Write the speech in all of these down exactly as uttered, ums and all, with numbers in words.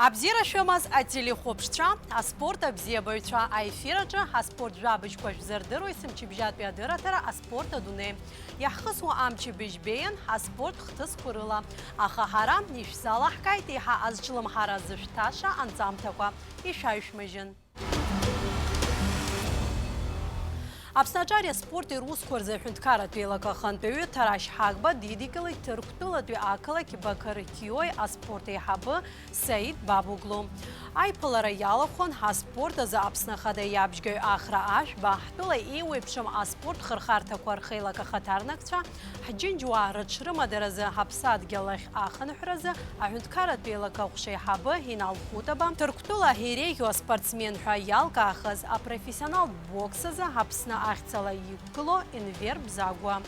Абзиара шәымаз ателехәаԥшцәа, аспорт абзиабаҩцәа, аефир аҿы аспорт жәабжьқәа шәзырдыруа есымчыбжьатәи адырраҭара «Аспорт адунеи». Иаҳхысуа амчыбжь беиан аспорт хҭысқәа рыла, аха ҳара ишәзалаҳкааит еиҳа азҿлымҳара зышәҭаша анҵамҭақәа, ишәаҩшәмыжьын. Аԥсны аҿари аспорти русқәа рзы аҳәынҭқарратә еилакы ахантәаҩы Ҭарашь Ҳагба дидикылеит Ҭырқәтәылатәи ақалақь Бақарқьиои аспорт еиҳабы Саид Бабоглу. Аиԥылара иалахәын аспорт азы Аԥсны Ахада иабжьгаҩ Ахра Ашәба, ҳтәыла еиуеиԥшым аспорт хырхарҭақәа рхеилак ахаҭарнакцәа, ҳџьынџьуаа рыҽрымадаразы, ҳаԥсадгьыл ахь ахынҳәразы аҳәынҭқарратә еилакы аҟәшеиҳабы Инал Хәытаба, Ҭырқәтәыла иреиӷьу аспортсмен ҳәа иалкаахаз апрофессионалтә бокс азы Аԥсны ахьӡала иқәгылоу Енвер Бзагәа.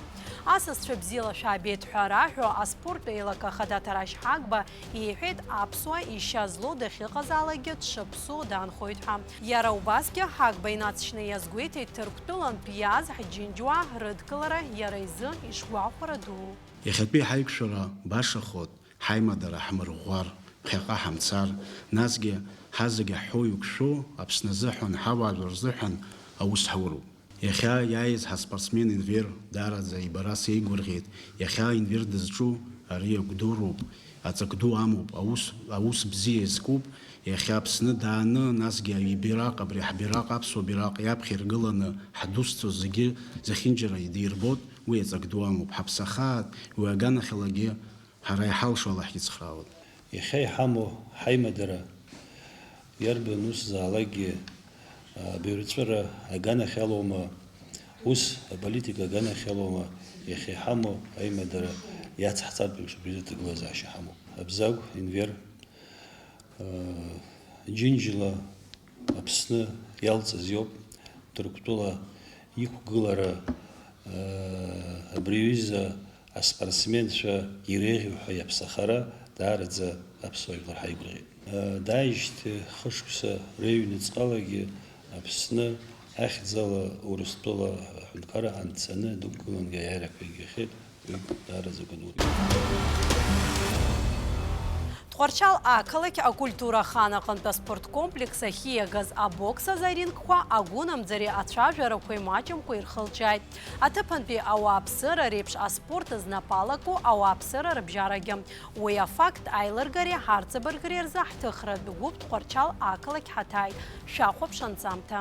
Асасцәа бзиала шәаабеит ҳәа раҳәо, аспорттә еилакы ахада Ҭарашь Ҳагба иҳәеит, аԥсуаа ишьа злоу дахьыҟазаалакгьы дшаԥсуоу даанхоит ҳәа. Иара убасгьы Ҳагба инацшьны иазгәеиҭеит Ҭырқәтәылантә иааз ҳџьынџьуаа рыдкылара иара изы ишгәахәара дуу. Иахьатәи ҳаиқәшәара башахоит, ҳаимадара ҳмырӷәӷәар, ԥхьаҟа ҳамцар, насгьы ҳазегьы ҳҳәоу-иқәшәоу Аԥсны азыҳәан, ҳауаажәлар рзыҳәан аус ҳауроуп. Иахьа иааиз ҳаспортсмен Енвер даараӡа ибара сеигәырӷьеит. Иахьа Енвер дызҿу ари агәдуроуп, аҵак ду амоуп, аус, аус бзиа иазкуп. Иахьа Аԥсны дааны, насгьы ибираҟ, абри ҳбираҟ, аԥсуа бираҟ иаԥхьа иргыланы ҳдәызцоз зегьы зехьынџьара идирбоит, уи аҵак ду амоуп. Ҳаԥсахааит, уи аганахьалагьы ҳара иҳалшо ала ҳицхраауеит. Иахьа иҳамоу ҳаимадара иарбан усзаалакгьы, абаҩрҵәыра аганахьалоума, ус аполитика аганахьалоума, иахьа иҳамоу аимадара иацҳҵартә еиԥш абри азы аҭагылазаашьа ҳамоуп. Абзагә Енвер, Џьынџьла Аԥсны иалҵыз иоуп, Ҭырқәтәыла иқәгылара, абри аҩыза аспортсменцәа иреиӷьу ҳәа иаԥсахара даараӡа аԥсуа жәлар ҳаигәырӷьеит. Дааижьҭеи хышықәса рыҩныҵҟалагьы Аԥсны ахьӡала Урыстәыла аҳәынҭқарра анцаны дықәгылан, аиааирақәа игахьеит. Уи даараӡа гәыдуп. Тҟәарчал ақалақь акультура ахан аҟынтә аспорткомплекс ахь ииагаз абокс азы арингқәа агәынамӡареи ацәажәарақәеи маҷымкәа ирхылҿиааит. Аҭыԥантәи ауааԥсыра реиԥш аспорт знапы алаку ауааԥсыра рыбжьарагьы. Уи афакт аилыргареи ҳарҵабыргреи рзы ҳҭыхратә гәыԥ Тҟәарчал ақалақь ҳаҭааит. Шәахәаԥш анҵамҭа.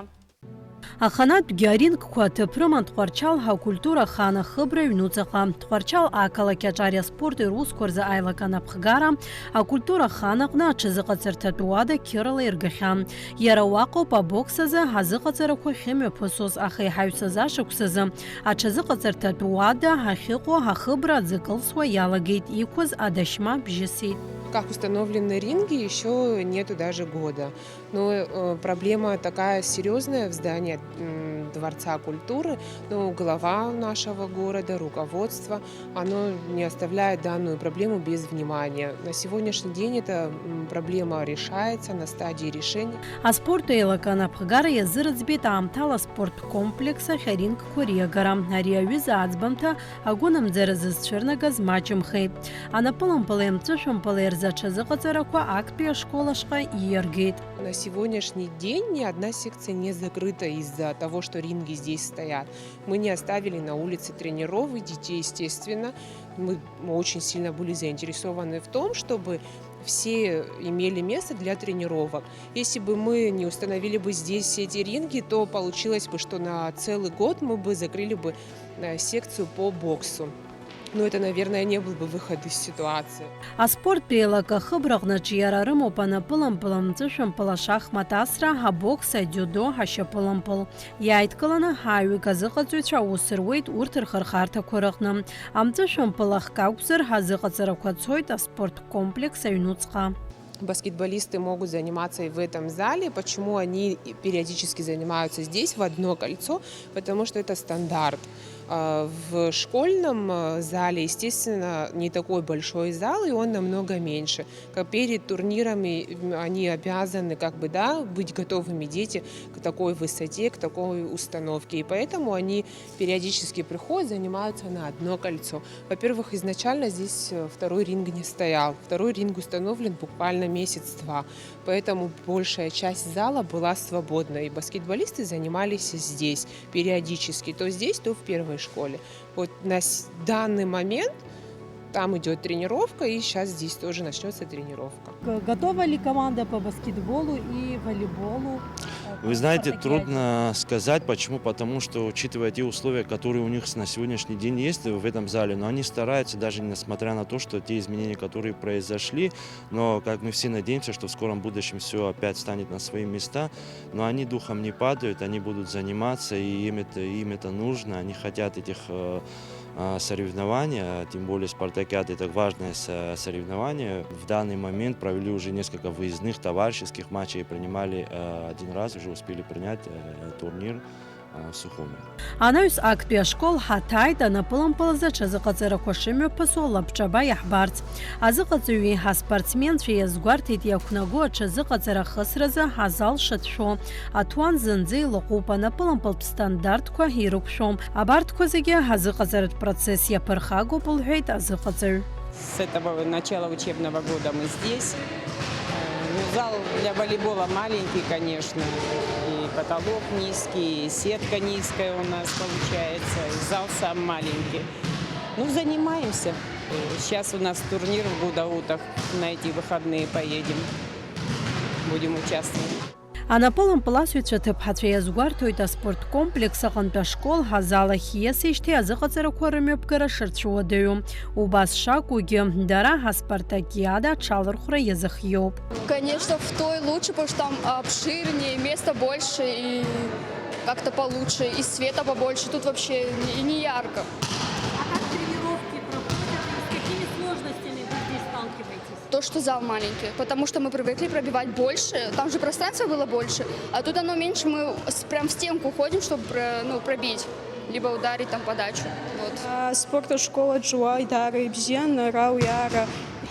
Аханатәгьы арингқәа аҭыԥ рыман Тҟәарчал акультура ахан ахыбра аҩнуҵаҟа. Тҟәарчал ақалақь аҿари аспорти русқәа рзы аилак анапхгара акультура ахан аҟны аҽазыҟаҵарҭатә уада қьырала иргахьан. Иара уаҟоуп абокс азы азыҟаҵарақәа ахьымҩаԥысуаз, аха иҳаҩсыз ашықәс азы аҽазыҟаҵарҭатә уада ахьыҟоу ахыбра аӡы кылсуа иалагеит, иқәыз адашьма бжьысит. Как установлены ринги, ещё нету даже года. Ну, э, проблема такая серьёзная в здании, м, Дворца культуры. Ну, глава нашего города, руководство, оно не оставляет данную проблему без внимания. На сегодняшний день эта, м, проблема решается, на стадии решения. Аспорт еилакы анапхгара иазырӡбеит аамҭала аспорт комплекс ахь арингқәа риагара. Ари аҩыза аӡбамҭа агәынамӡара зызцәырнагаз маҷымхеит. Анапылампыли амҵәышәымпыли рзы аҽазыҟаҵарақәа актәи ашкол ашҟа ииаргеит. На сегодняшний день ни одна секция не закрыта из-за того, что ринги здесь стоят. Мы не оставили на улице тренировок детей, естественно. Мы, мы очень сильно были заинтересованы в том, чтобы все имели место для тренировок. Если бы мы не установили бы здесь все эти ринги, то получилось бы, что на целый год мы бы закрыли бы, э, секцию по боксу. Но это, наверное, не был бы выход из ситуации. Аспорттә еилакы ахыбраҟны аҿиара рымоуп анапылампыл, амҵәышәымпыл, ашахмат асра, абокс, адиудо, ашьапылампыл. Иааидкыланы ааҩык азыҟаҵаҩцәа аус руеит урҭ рхырхарҭақәа рыҟны. Амҵәышәымпыл ахк акәзар, азыҟаҵарақәа цоит аспорткомплекс аҩнуҵҟа. Баскетболисты могут заниматься и в этом зале. Почему они периодически занимаются здесь, в одно кольцо? Потому что это стандарт. А в школьном, э, зале, естественно, не такой большой зал, и он намного меньше. Как перед турнирами, м, они обязаны, как бы, да, быть готовыми, дети, к такой высоте, к такой установке. И поэтому они периодически приходят, занимаются на одно кольцо. Во-первых, изначально здесь, э, второй ринг не стоял. Второй ринг установлен буквально месяц-два. Поэтому большая часть зала была свободна, и баскетболисты занимались здесь периодически, то здесь, то в первой школе. Вот на с-, данный момент там идёт тренировка, и щас здесь тоже начнётся тренировка. Г-, готова ли команда по баскетболу и волейболу, э, Вы к знаете, спартакиаде? Трудно сказать. Почему? Потому что, учитывая те условия, которые у них с-, на сегодняшний день есть в этом зале, но они стараются, даже несмотря на то, что те изменения, которые произошли, но, как мы все надеемся, что в скором будущем всё опять встанет на свои места, но они духом не падают, они будут заниматься, и им это, им это нужно, они хотят этих, э, а, соревнований, а тем более спартакиада — это важное со-, соревнование. В данный момент провели уже несколько выездных товарищеских матчей и принимали, э, один раз уже успели принять, э, турнир, э, в Сухуми. Анаҩс актәи ашкол ҳаҭааит анапылампыл азы аҽазыҟаҵарақәа шымҩаԥысуа лабҿаба иаҳбарц. Азыҟаҵаҩи ҳаспортсменцәеи иазгәарҭеит, иақәнаго аҽазыҟаҵара ахысразы ҳазал шацәшәо. Аҭуан зынӡа илаҟәуп, анапылампылтә стандартқәа ирықәшәом. Абарҭқәа зегьы ҳазыҟаҵаратә процесс иаԥырхагоуп, лҳәеит азыҟаҵаҩ. С этого начала учебного года мы здесь. Э, ну, зал для волейбола маленький, конечно. И потолок низкий, и сетка низкая у нас получается, и зал сам маленький. Ну, занимаемся. Э, щас у нас турнир в Гудаутах. На эти выходные поедем. Будем участвовать. Анапылампыласҩцәа ҭыԥҳацәа иазгәарҭоит аспорт комплекс аҟынтә ашкол ҳазал ахь ииасижьҭеи азыҟаҵарақәа рымҩаԥгара шырцәуадаҩу. Убас шакәугьы, дара ҳаспартакиада аҽалархәра иазыхиоуп. Конечно, в той лучше, потому что там обширнее, места больше и как-то получше, и света побольше. Тут вообще не, и не ярко. А как тренировки проходят? С какими сложностями вы здесь сталкиваетесь? То, что зал маленький, потому что мы привыкли пробивать больше, там же пространства было больше, а тут оно меньше, мы с-, прям в стенку ходим, чтобы про-, ну, пробить, либо ударить там подачу. Вот. Аспорт ашкол аҿы уа идаара ибзиан, ара уиаара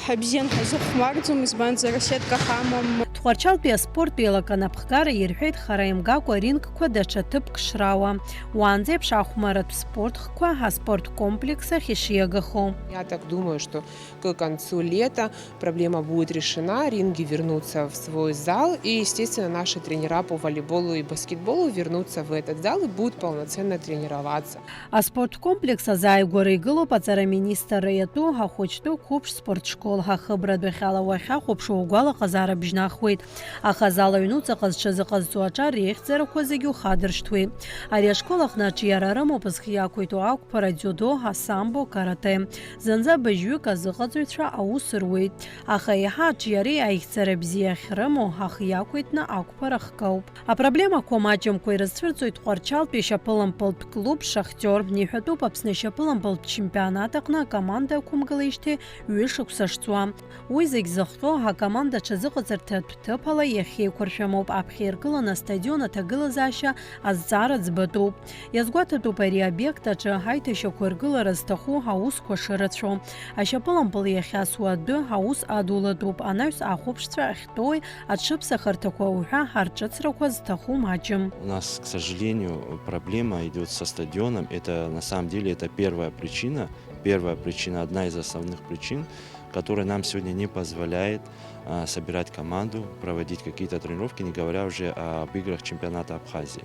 ҳабзиан ҳазыхәмарӡом, избанзар асетка ҳамам. Тҟәарчалтәи аспорттә еилакы анапхгара ирҳәеит хара имгакәа ринкқәа даҽа ҭыԥк шрауа. Уаанӡа еиԥш ахәмарратә спорт хкқәа аспорт комплекс ахь ишиагахо. Я так думаю, что к концу лета проблема будет решена, ринги вернутся в свой зал, и, естественно, наши тренера по волейболу и баскетболу вернутся в этот зал и будут полноценно тренироваться. Аспорт комплекс азааигәара игылоуп аҵара аминистрра иатәу ахәыҷтәы қәыԥш спортшкол. Ахыбра адәахьала уахьахәаԥшуа угәалаҟазаара бжьнахуеит. Аха азал аҩнуҵаҟа зҽазыҟазҵо аҿар реихьӡарақәа зегьы ухадыршҭуеит. Ари ашкол аҟны аҿиара рымоуп зхы иақәиҭу ақәԥара, дзиудо, асамбо, каратэ. Зынӡа быжьҩык азыҟаҵаҩцәа аус руеит. Аха еиҳа аҿиареи аихьӡара бзиа ахьрымоу ахы иақәиҭны ақәԥара хкауп. Апроблемақәа маҷымкәа ирызцәырҵуеит Тҟәарчалтәи ашьапылампылтә клуб Шахтиор. Иҳәатәуп, Аԥсны ашьапылампылтә чемпионат аҟны акоманда ықәымгылеижьҭеи ҩышықәса шцуа. Уи зегь зыхҟьо, акоманда аҽазыҟаҵарҭатә ҭыԥ ала иахьеиқәыршәамоуп, аԥхьа иргыланы астадион аҭагылазаашьа азҵаара ӡбатәуп. Иазгәаҭатәуп ари аобиект аҿы аиҭашьақәа ргылара зҭаху аусқәа шырацәоу. Ашьапылампыл иахьасуа адәы аус адулатәуп, анаҩс ахәаԥшцәа ахьтәоуи аҽыԥсахырҭақәа уҳәа арҿыцрақәа зҭаху маҷым. У нас, к сожалению, проблема идёт со стадионом. Это, на самом деле, это первая причина. Первая причина, одна из основных причин, которая нам сегодня не позволяет, а, собирать команду, проводить какие-то тренировки, не говоря уже об играх чемпионата Абхазии.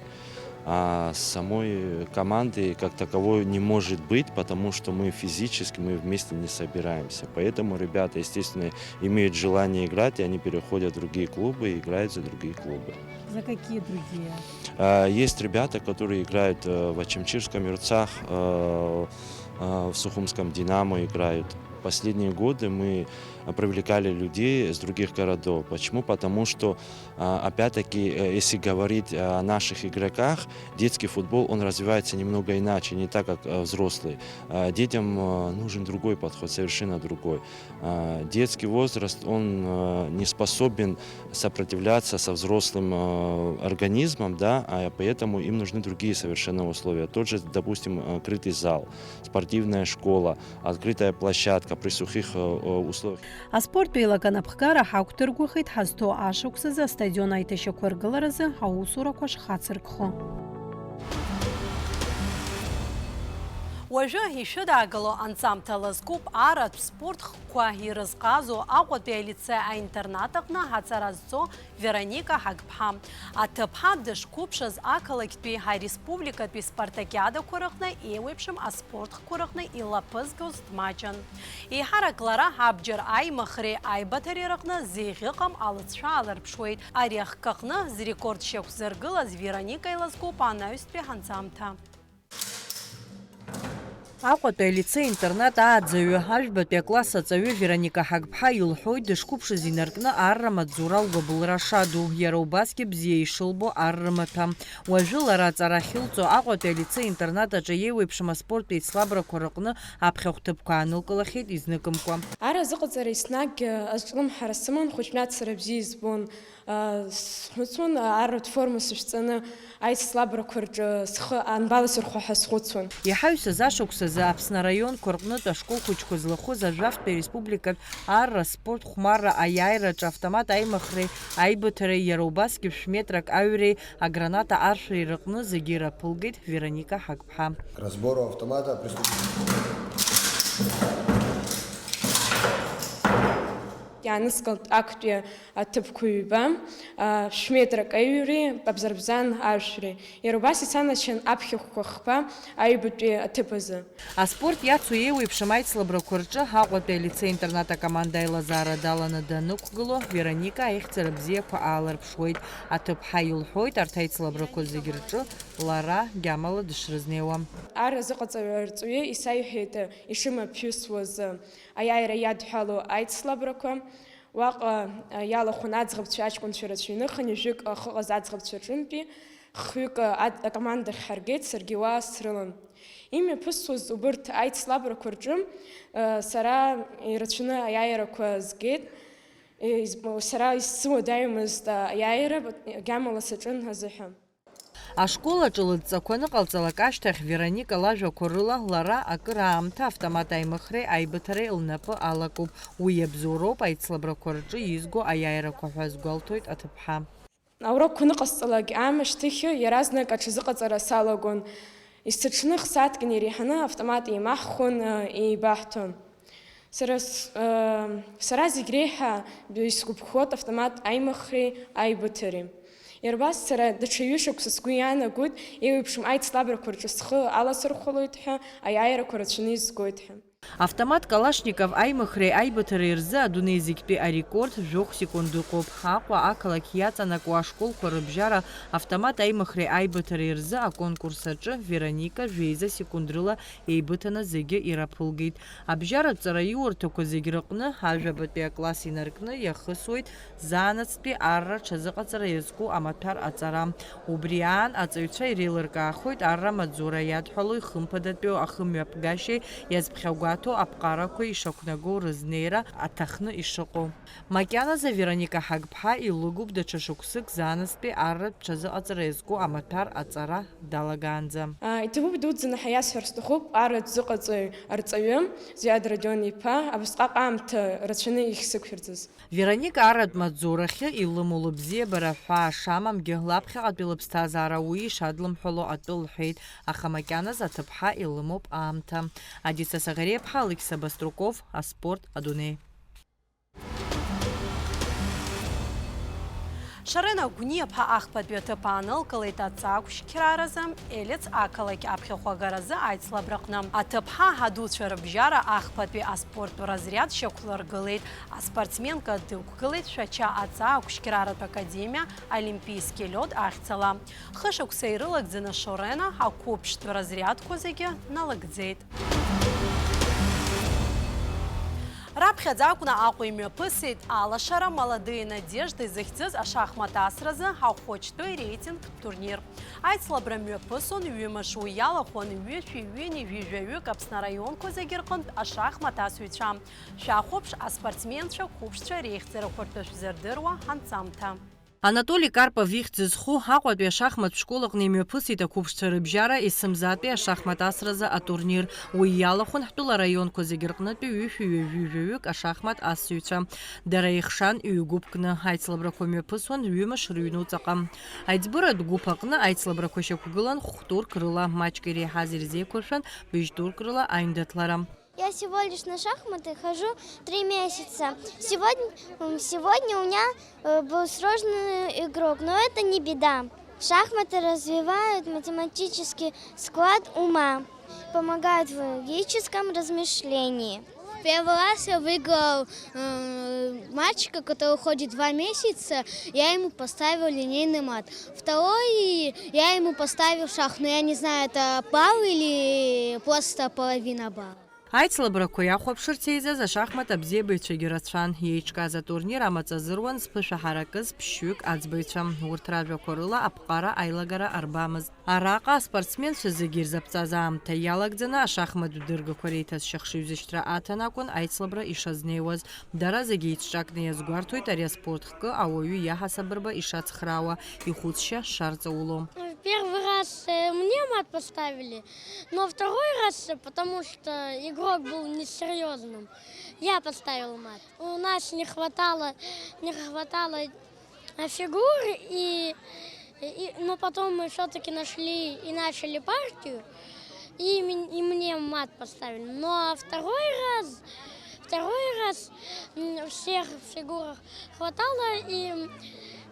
А самой команды как таковой не может быть, потому что мы физически, мы вместе не собираемся. Поэтому ребята, естественно, имеют желание играть, и они переходят в другие клубы и играют за другие клубы. За какие другие? А, есть ребята, которые играют, э, в Очамчирском Юрцах, э, э, в Сухумском Динамо играют. Последние годы мы привлекали людей с других городов. Почему? Потому что, а, опять-таки, э, если говорить о наших игроках, детский футбол, он развивается немного иначе, не так, как, э, взрослый. А, детям, э, нужен другой подход, совершенно другой. А, детский возраст, он, э, не способен сопротивляться со взрослым, э, организмом, да, а поэтому им нужны другие совершенно условия. Тот же, допустим, э, крытый зал, спортивная школа, открытая площадка при сухих, э, э, условиях. Аспорттә еилак анапхгара ҳақәдыргәахеит ҳазҭоу ашықәсазы астадион аиҭашьақәыргыларазы аусурақәа шхацыркхо. Уажәы ишәыдаагало анҵамҭа лазкуп арратә спорт хкқәа ирызҟазоу Аҟәатәи алицеи аинтернат аҟны аҵара зҵо Вероника Ҳагԥҳа. Аҭыԥҳа дышқәыԥшыз ақалақьтәи ҳареспубликатәи спартакиадақәа рыҟны еиуеиԥшым аспорт хкқәа рыҟны илаԥызгоз дмаҷын. Еиҳарак лара абџьар аимыхреи аибыҭареи рыҟны зеиӷьыҟам алыҵшәа аларԥшуеит. Ари ахкы аҟны зрекорд шьақәзыргылаз Вероника илазкуп анаҩстәи ҳанҵамҭа. Аҟәатәи алицеи-интернат ааӡаҩы, ажәбатәи акласс аҵаҩы Вероника Ҳагԥҳа илҳәоит, дышқәыԥшыз инаркны арра маҵзура лгәабылра шаду, иара убасгьы бзиа ишылбо ар рымаҭәа. Уажәы лара аҵара ахьылҵо Аҟәатәи алицеи-интернат аҿы еиуеиԥшым аспорттә еицлабрақәа рыҟны аԥхьахә ҭыԥқәа аанылкылахьеит изныкымкәа. Ар азыҟаҵара еснагь азҿлымҳара сыман, хәыҷ-мҩак сара бзиа избон. Схәыцуан, арратә форма сышәҵаны аицлабрақәа рҿы схы анбаласырхәа ҳәа схәыцуан. Иҳаҩсыз ашықәсазы Аԥсны араионқәа рҟнытә ашкол хәыҷқәа злахәыз ажәафтәи ареспубликатә арра спорт хәмарра аиааираҿы автомат аимыхреи аибыҭареи, иара убасгьы шә-метрак аҩреи аграната аршәреи рыҟны зегьы ираԥылгеит Вероника Ҳагԥҳа. К разбору автомата приступим. Иааныскылт актәи аҭыԥқәа ҩба, а, шә-метрак аҩреи абзарбзан аршәреи. Иара убас исанашьан аԥхьахәқәа хԥа аҩбатәи аҭыԥ азы. Аспорт иацу еиуеиԥшым аицлабрақәа рҿы Аҟәатәи алицеи-интернат акоманда аилазаара даланы данықәгыло, Вероника аихьӡара бзиақәа ааларԥшуеит. Аҭыԥҳа илҳәоит арҭ аицлабрақәа зегь рҿы лара гьамала дышрызнеиуа. Ар азыҟаҵаҩы арҵаҩы исаиҳәеит ишымаԥҩысуаз аиааира иадҳәалоу аицлабрақәа. Уаҟа, а, иалахәын аӡӷабцәа аҷкәынцәа рацәаҩныхан, ҩажәик ахьыҟаз аӡӷабцәа рҿынтәи хҩык, а, ад-, акомандахь ҳаргеит, саргьы уа срылан. Имҩаԥысуаз убырҭ аицлабрақәа рҿы, а, сара ирацәаны аиааирақәа згеит. Е, из-, сара исзыуадаҩымызт, а, аиааира, гьамала саҿын азыҳәа. Ашкол аҿы лыдҵақәа аныҟалҵалак ашьҭахь, Вероника лажәақәа рыла, лара акыр аамҭа автомат аимыхреи аибыҭареи лнапы алакуп. Уи иабзоуроуп аицлабрақәа рҿы изго аиааирақәа ҳәа азгәалҭоит аҭыԥҳа. Аурокқәа аныҟасҵалак аамышьҭахь иаразнак аҽазыҟаҵара салагон. Есыҽны х-сааҭк инареиҳаны автомат еимаҳхуан, еибаҳҭон. Сара с-, э, сара зегь реиҳа исгәаԥхоит автомат аимыхреи аибыҭареи. Иара убас сара даҽа ҩышықәса сгәы иаанагоит, еиуеиԥшым аицлабрақәа рҿы схы аласырхәалоит ҳәа, аиааирақәа рацәаны изгоит ҳәа. Автомат Калашников аимыхреи аибыҭареи рзы адунеи зегьтәи арекорд жәохә секунд ыҟоуп. Аҟәа ақалақь иаҵанакуа ашколқәа рыбжьара автомат аимыхреи аибыҭареи рзы аконкурс аҿы Вероника жәеиза секунд рыла еибыҭаны зегьы ираԥылгеит. Абжьаратә ҵараиурҭақәа зегь рыҟны ажәабатәи акласс инаркны иахысуеит заанаҵтәи арра аҽазыҟаҵара иазку амаҭәар аҵара. Убри аан, аҵаҩцәа иреилыркаахоит арра амаҵзура иадҳәалоу ихымԥадатәиу ахымҩаԥгашьеи иазԥхьагәаҭоу аԥҟарақәа ишақәнагоу рызнеира аҭахны ишыҟоу. Макьаназы Вероника Ҳагԥҳа илыгуп даҽа шықәсык заанаҵтәи арратә ҽазыҟаҵара иазку амаҭәар аҵара далагаанӡа. А, иҭабуп дуӡӡаны ҳәа иасҳәар сҭахуп арратә зыҟаҵаҩ арҵаҩы Зиад Родион-иԥа абасҟак аамҭа рацәаны иахьсықәшәырӡыз. Вероника арратә маҵзурахьы илымоу лыбзиабара ҳәаа шамамгьы, лаԥхьаҟатәи лыԥсҭазаара уи ишадлымҳәало атәы лҳәеит, аха макьаназы аҭыԥҳа илымоуп аамҭа. Адица Саӷариаԥҳа, Алықьса Баструков, аспорт адунеи. Шарена Гәниаԥа ахԥатәи аҭыԥ аанылкылеит аҵаа қәшьқьраразы, Елец ақалақь аԥхьахәагаразы аицлабраҟны. Аҭыԥҳа адуцәа рыбжьара ахԥатәи аспорттә разриад шьақәлыргылеит. Аспортсменка дықәгылеит Шәача аҵаа қәшьқьраратә академиа Олимпийский лиот ахьӡала. Хышықәса ирылагӡаны Шорена ақәыԥштә разриадқәа зегьы налыгӡеит. Аԥхьаӡа акәны Аҟәа имҩаԥысит алашара Молодые надежды захьӡыз ашахмат асразы ахәыҷтәы реитинг турнир. Аицлабра мҩаԥысуан ҩымш, уи иалахәын ҩышәи ҩынҩажәи жәаҩык Аԥсны араионқәа зегьы рҟынтә ашахмат асыҩцәа. Шәахәаԥш, аспортсменцәа қәыԥшцәа реихьӡарақәа ртәы шәзырдыруа анҵамҭа. Анатоли Карпов ихьӡ зху Аҟәатәи ашахмат школ аҟны имҩаԥысит ақәыԥшцәа рыбжьара есымзатәи ашахмат асразы атурнир. Уи иалахәын ҳтәыла араионқәа зегьы рҟнытәи ҩышәи ҩажәи жәаҩык ашахмат асыҩцәа. Дара еихшан ҩ-гәыԥкны. Аицлабрақәа мҩаԥысуан ҩымш рыҩнуҵаҟа. Аиҵбыратә гәыԥ аҟны аицлабрақәа шьақәгылан хә-турк рыла, маҷк иреиҳаз ирзеиқәыршәан, быжь-турк рыла аиндаҭлара. Я всего лишь на шахматы хожу три месяца. Сегодня, м, сегодня у меня, э, был сложный игрок, но это не беда. Шахматы развивают математический склад ума, помогают в логическом размышлении. В первый раз я выиграл, э, мальчика, который ходит два месяца, я ему поставил линейный мат. Второй я ему поставил шах, но я не знаю, это балл или просто половина балла. Аицлабрақәа иахәаԥшырц еизаз ашахмат абзиабаҩцәагьы рацәан. Иеиҿкааз атурнир амаҵ азыруан зԥышәа ҳаракыз ԥшьҩык аӡбаҩцәа. Урҭ ражәақәа рыла аԥҟара аилагара арбамызт. Араҟа аспортсменцәа зегьы ирзаԥҵаз аамҭа иалагӡаны ашахматә дыргақәа реиҭасшьа хшыҩзышьҭра аҭан акәын аицлабра ишазнеиуаз. Дара зегьы еицҿакны иазгәарҭоит ари аспорт хкы ауаҩы иаҳасабырба ишацхраауа, ихәыцшьа шарҵауло. В первый раз, э, мне мат поставили, но второй раз, э, потому что игрок был несерьёзным, я поставил мат. У нас не хватало, не хватало, э, фигур, и, и, но потом мы всё-таки нашли и начали партию, и мн-, и мне мат поставили. Ну, а второй раз, второй раз, м, всех фигурах хватало, и,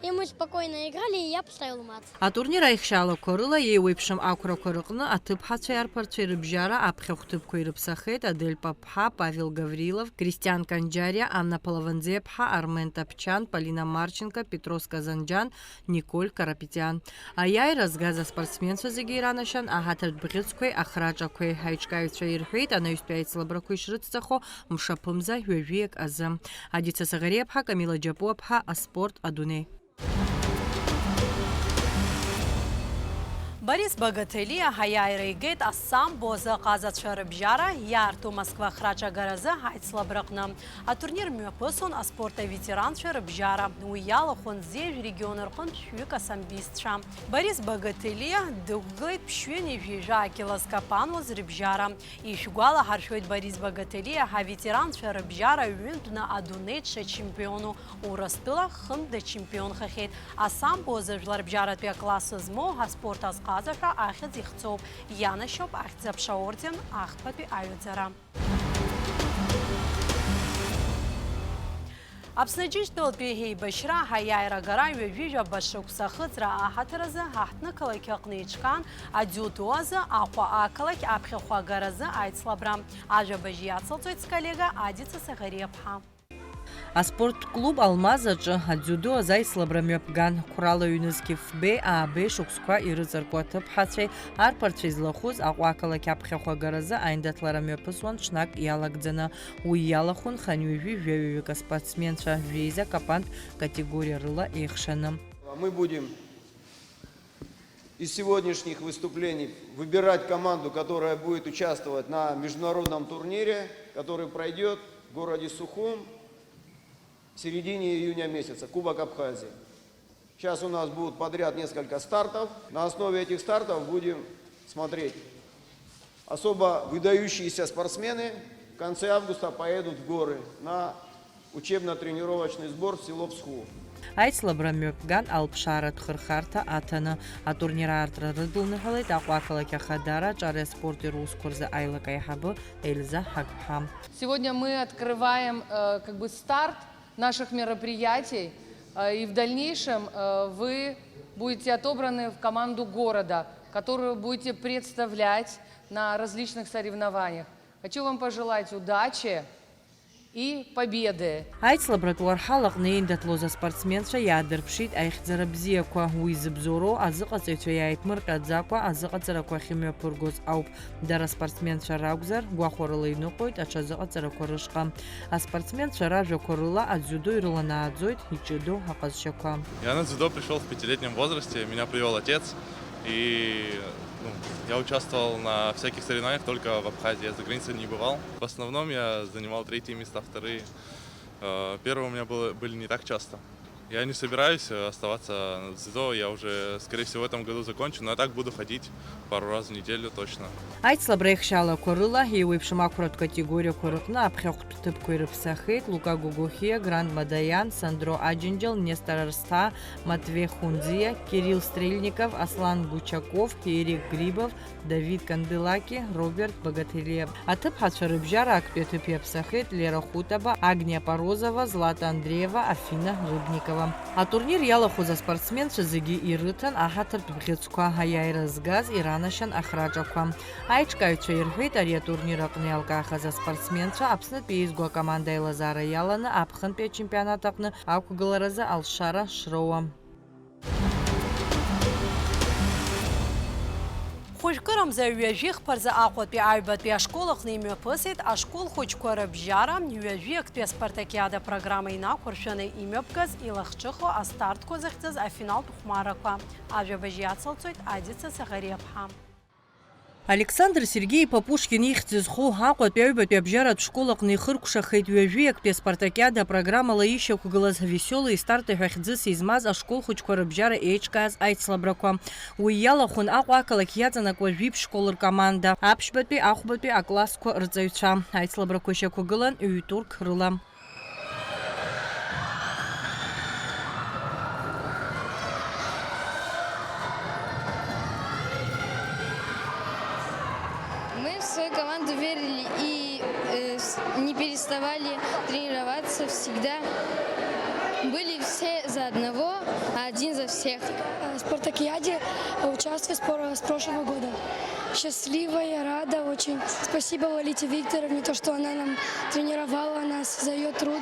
и мы спокойно играли, и я поставил мат. Атурнир аихшьаалақәа рыла еиуеиԥшым ақәрақәа рыҟны аҭыԥҳацәеи арԥарцәеи рыбжьара аԥхьахә ҭыԥқәа ирыԥсахеит Адель Паԥҳа, Павел Гаврилов, Кристиан Канџьариа, Анна Полованӡеԥҳа, Армен Тапчан, Полина Марченко, Петрос Казанџьан, Николь Карапетиан. Аиааира згаз аспортсменцәа зегьы иранашьан аҳаҭыртә бӷьыцқәеи ахраҿақәеи. Аиҿкааҩцәа ирҳәеит, анаҩстәи аицлабрақәа ишрыцҵахо мшаԥымза ҩажәиак азы. Адица Саӷариаԥҳа, Камила Џьапуаԥҳа, аспорт адунеи. Борис Багателиа аиааира игеит асамбо азы аҟазацәа рыбжьара иаарту Москва ахраҿагаразы аицлабраҟны. Атурнир мҩаԥысуан аспорт аветеранцәа рыбжьара. Уи иалахәын зежә регион рҟынтә шәҩык асамбистцәа. Борис Багателиа дықәгылеит ԥшьҩынҩажәи жәа кило зкапануаз рыбжьара. Ишәгәалаҳаршәоит, Борис Багателиа аветеранцәа рыбжьара ҩынтәны адунеи дшачемпиону, Урыстәыла хынтә дачемпионхахьеит. Асамбо азы жәларбжьаратәи акласс змоу аспорт азҟаза ҳәа ахьӡ ихҵоуп, ианашьоуп Ахьӡ-аԥша орден ахԥатәи аҩаӡара. Аԥсны Џьынџьтәылатәи еибашьра аиааира агара ҩажәи жәаба шықәса ахыҵра аҳаҭыр азы аҳҭнықалақь аҟны иҿкаан, адиудо азы Аҟәа ақалақь аԥхьахә агаразы аицлабра. Ажәабжь иацылҵоит сколлега Адица Саӷариаԥҳа. Аспорттә клуб Алмаз аҿы адиудо азы аицлабра мҩаԥган. Қәрала ҩнызқь фбеи аабеи шықәсқәа ирыҵаркуа аҭыԥҳацәеи арԥарцәеи злахәыз Аҟәа ақалақь аԥхьахә агаразы аиндаҭлара мҩаԥысуан ҽнак иалагӡаны. Уи иалахәын хынҩажәи жәаҩаҩык аспортсменцәа, жәеиза капантә категориа рыла еихшаны. Мы будем из сегодняшних выступлений выбирать команду, которая будет участвовать на международном турнире, который пройдёт в городе Сухум в середине июня месяца, Кубок Абхазии. Сейчас у нас будут подряд несколько стартов. На основе этих стартов будем смотреть. Особо выдающиеся спортсмены в конце августа поедут в горы на учебно-тренировочный сбор в село Псху. Аицлабра мҩаԥган алԥшааратә хырхарҭа аҭаны, атурнир аартра рыдылныҳәалеит Аҟәа ақалақь Ахадара аҿареи аспорти русқәа рзы аилак аиҳабы Ельза Ҳагԥҳа. Сегодня мы открываем, э, как бы старт наших мероприятий, э, и в дальнейшем, э, вы будете отобраны в команду города, которую будете представлять на различных соревнованиях. Хочу вам пожелать удачи, И победы! Аицлабратә уарҳал аҟны еиндаҭлоз аспортсменцәа иаадырԥшит аихьӡара бзиақәа. Уи зыбзоуроу азыҟаҵаҩцәа иааиԥмырҟьаӡакәа азыҟаҵарақәа ахьымҩаԥыргоз ауп. Дара спортсменцәа ракәзар, гәахәарыла иныҟәоит аҽазыҟаҵарақәа рышҟа. Аспортсменцәа ражәақәа рыла, адзиудо ирыланааӡоит иҷыдоу аҟазшьақәа. Я на дзюдо пришёл в пятилетнем возрасте, меня привёл отец, и, ну, я участвовал на всяких соревнованиях только в Абхазии, я за границей не бывал. В основном я занимал третьи места, вторые. Э, первые у меня было, были не так часто. Я не собираюсь, э, оставаться на дзюдо, я уже, скорее всего, в этом году закончу, но я так буду ходить пару раз в неделю точно. Аицлабра ихшьалақәа рыла, еиуеиԥшым ақәратә категориақәа рыҟны аԥхьахәтә ҭыԥқәа ирыԥсахеит Лука Гогохиа, Гранд Мадоиан, Сандро Аџьынџьал, Нестор Арсҭаа, Матвеи Хунзиа, Кирилл Стрельников, Аслан Гучаков, Ерик Грибов, Давид Канделаки, Роберт Богателиев. Аҭыԥҳацәа рыбжьара актәи аҭыԥ иаԥсахеит Лера Хутаба, Агния Порозова, Злата Андреева, Афина Рыбникова. Атурнир иалахәыз аспортсменцәа зегьы ирыҭан аҳаҭыртә бӷьыцқәа, аиааира згаз иранашьан ахраҿақәа. Аиҿкааҩцәа ирҳәеит, ари атурнир аҟны иалкаахаз аспортсменцәа Аԥснытәи еизго акоманда аилазаара иаланы аԥхынтәи ачемпионат аҟны ақәгыларазы алшара шроуа. Хәыжәкырамза ҩажәихԥа рзы Аҟәатәи аҩбатәи ашкол аҟны имҩаԥысит ашкол хәыҷқәа рыбжьара ҩажәи актәи аспартакиада программа инақәыршәаны имҩаԥгаз илахҿыху астартқәа зыхьӡыз афиналтә хәмаррақәа. Ажәабжь иацылҵоит Адица Саӷариаԥҳа. Александр Сергеи-иԥа Пушкин ихьӡ зху Аҟәатәи аҩбатәи абжьаратә школ аҟны ихыркәшахеит ҩажәи актәи аспартакиада апрограммала ишьақәгылаз Весёлые старты ҳәа хьӡыс измаз ашкол хәыҷқәа рыбжьара еиҿкааз аицлабрақәа. Уи иалахәын Аҟәа ақалақь иаҵанакуа жәиԥшь школ ркоманда, аԥшьбатәи, ахәбатәи аклассқәа рҵаҩцәа. Аицлабрақәа шьақәгылан ҩ-турк рыла. Мы в свою команду верили и, э, с-, не переставали тренироваться всегда. Были все за одного, а один за всех. В спартакиаде участвую с пор-, с прошлого года. Счастливая, рада очень. Спасибо Лолите Викторовне, то, что она нам тренировала нас, за её труд.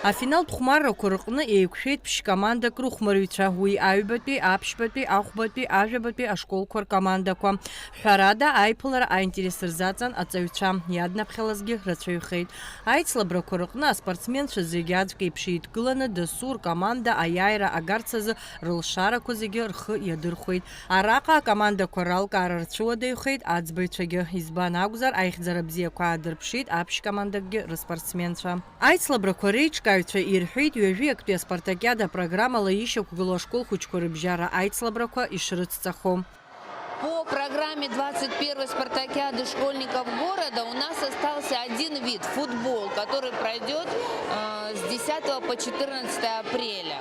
Афиналтә хәмаррақәа рыҟны еиқәшәеит ԥшь-командак рыхәмарҩцәа, уи аҩбатәи, аԥшьбатәи, ахәбатәи, ажәабатәи ашколқәа ркомандақәа. Ҳәарада, аиԥылара аинтерес рзаҵан аҵаҩцәа, иаднаԥхьалазгьы рацәаҩхеит. Аицлабрақәа рыҟны аспортсменцәа зегьы аӡәк еиԥш еидкыланы дасу ркоманда аиааира агарц азы рылшарақәа зегьы рхы иадырхәеит. Араҟа акомандақәа ралкаара рцәыуадаҩхеит аӡбаҩцәагьы, избан акәзар, аихьӡара бзиақәа аадырԥшит аԥшь командакгьы рыспортсменцәа. Аицлабрақәа реиҿкааҩцәа ирҳәеит, ҩажәи актәи аспартакиада апрограммала ишьақәгылоу ашкол хәыҷқәа рыбжьара аицлабрақәа ишрыцҵахо. По программе двадцать первой спартакиады школьников города у нас остался один вид, футбол, который пройдёт, э, с десятого по четырнадцатое апреля.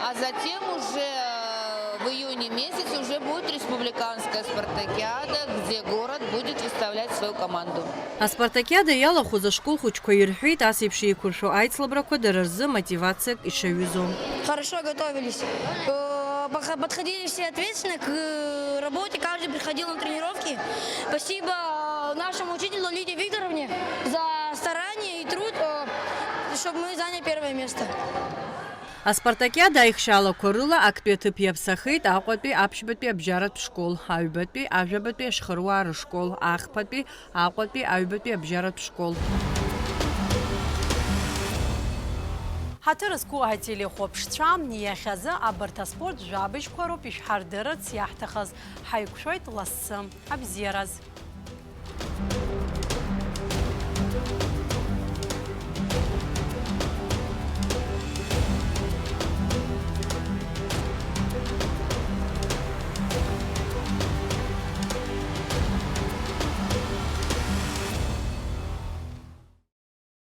А затем уже, э, в июне месяце уже будет республиканская спартакиада, где город будет выставлять свою команду. Аспартакиада иалахәыз ашкол хәыҷқәа ирҳәеит, ас еиԥш еиқәыршәо аицлабрақәа дара рзы мотивациак ишаҩызоу. Хорошо готовились. Э, поха-, подходили все ответственно к, э, работе, каждый приходил на тренировки. Спасибо нашему учителю Лидии Викторовне за старание и труд, э, чтобы мы заняли первое место. Аспартакиада аихшьаалақәа рыла актәи аҭыԥ иаԥсахеит Аҟәатәи аԥшьбатәи абжьаратә школ, аҩбатәи, ажәабатәи ашьхаруаа рышкол, ахԥатәи, Аҟәатәи аҩбатәи абжьаратә школ. Ҳаҭыр зқәу ателехәаԥшцәа, иахьазы абарҭ аспорт жәабжьқәа роуп ишәҳардырырц иаҳҭахыз. Ҳаиқәшәоит лассы. Абзиараз!